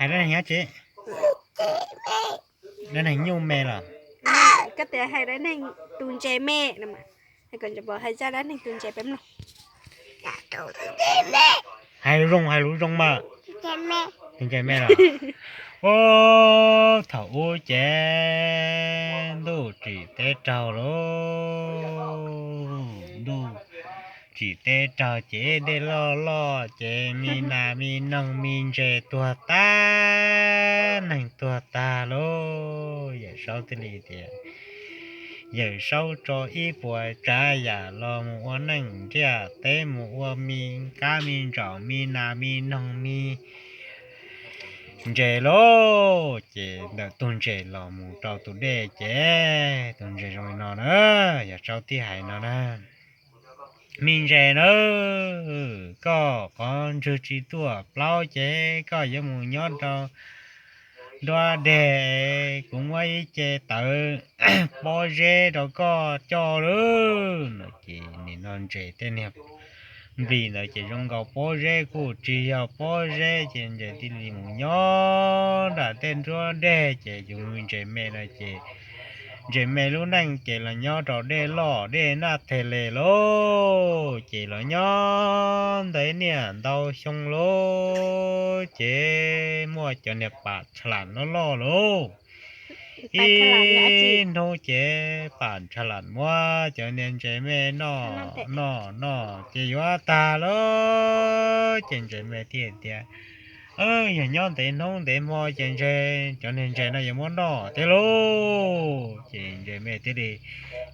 Hais dab neeg nyob tsev, dab neeg nyuj me los? Koj tias hais dab neeg tus ntses me no mas, hais kom ntse pov hais zaj dab neeg tus ntses peb mloog. Hais lus zoo, hais lus zoo mas. Tus ntses me los? Ub, thaum ub ces ntuj tsim teb raug lauj, ntuj tsim teb raug ces dej loj loj ces me nas me noog me ntses tuag tag, neeg tuag tag lauj. Yawm Saub thiaj li tias, Yawm Saub tso ib puas tsav yam los mus ua neej ntiaj teb, mus ua me kab me ntsaum me nas me noog me ntses lauj. Ces ntawm tus ntses los mus rau tus dej ces tus ntses zoo li no na, Yawm Saub thiaj hais no na, Me ntses na, koj qhov ntswg tsis tuaj plaub ces koj yuav mus nyob rau nruab dej, kuv muab ib ce tawv pob zeb rau koj coj lauj. No ces nim no ntses tej niag nplis ntawd ces zoo nkaus pob zeb kuj tsis yog pob zeb ces ntses thiaj li mus nyob nram tej nruab dej ces yus ntses me no ces ntses me lub neej ces los nyob rau dej loj dej Naj Thas Les lauj. Ces los nyob ntawd niaj ntau xyoo lauj, ces muaj cov niag pam tsha lam loj loj lauj. Ib hnub ces pam tsha lam muab cov niag ntses me noj noj noj ces yuav tag lauj. Ces ntses me thiaj tias, Yog nyob ntev hnub ntev hmo ces ntses, cov niag ntses no yuav muab noj thiab lauj. Ces ntses me thiaj li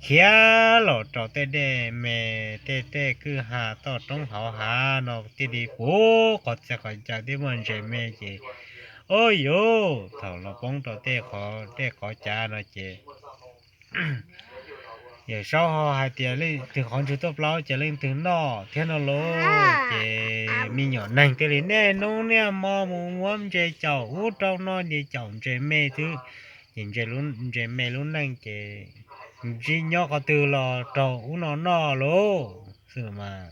khiav los rau tej dej me, tej tej kwj ha toj roob hauv hav no thiaj li puv qhov txhia qhov chaw thiaj muaj ntses me ces, o yus, thaum los poob rau tej qhov dej qhov chaw no ces Yawm Saub ho hais tias, Leej twg qhov ntswg tuaj plaub ces leej twg noj thiab no lauj. Ces me nyuam neeg thiaj li niaj hnub niaj hmo mus muab ntses caum ub rau no ces caum ntses me xwb. Ces ntses me lub neej ces ntsib nyob qhov twg los raug ub no noj lauj xwb mas.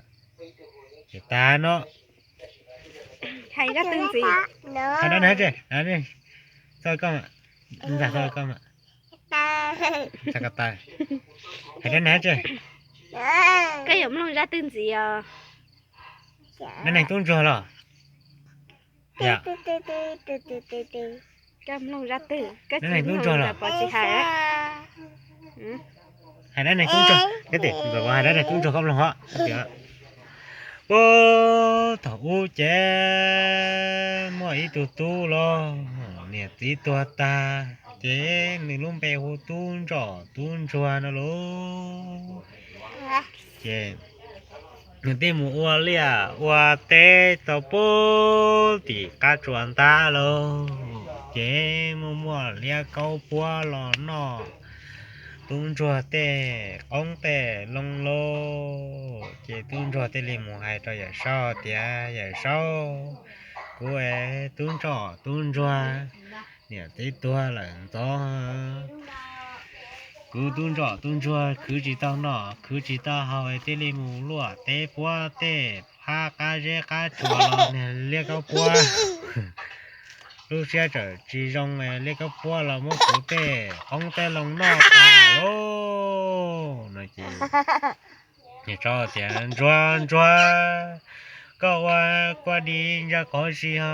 Ces tag no. Hais dab twg ntxiv? Hais dab neeg tse, txoj koj, ntxag txoj koj, txog ko taw. Hais dab neeg tse. Koj yuav mloog dab twg ntxiv os? Dab neeg tub ntsuag los? Yog. Koj mloog dab twg? Koj tsis mloog los pov tsis hais. Hais dab neeg tub ntsuag, koj tias nkawd hais dab neeg tub ntsuag koj mloog os. Puag thaum ub ces muaj ib tug tub los niam txiv tuag tag, ces nws lub npe hu Tub Ntsom Tub Ntsuag no lauj. Ces nws thiaj mus ua liaj ua teb tau puag tim qab tsua ntab lauj. Ces muaj muaj liab kaub puab los noj Tub Ntsuag tej qoob tej loo lauj. Ces Tub Ntsuag thiaj li mus hais rau Yawm Saub tias, Yawm Saub, kuv es Tub Ntsom Tub Ntsuag niam txiv tuag lawm ntxov, kuv Tub Ntsom Tub Ntsuag khwv tsis tau noj khwv tsis tau haus es thiaj li mus luaj teb puab tej phab qab zeb qab tsua los niag liab kaub puab. Lub siab txawm tsis zoo, liab kaub puab los muab kuv tej qoob tej loo noj tas lauj. No ces Yawm Saub tias, Ntsuag Ntsuag, koj ua kua dis ntsa qhov si ho,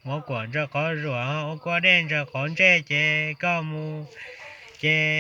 mov kuam ntsa qhov zuam ho, ua kua dej ntsa qhov ntsej ces koj mus ces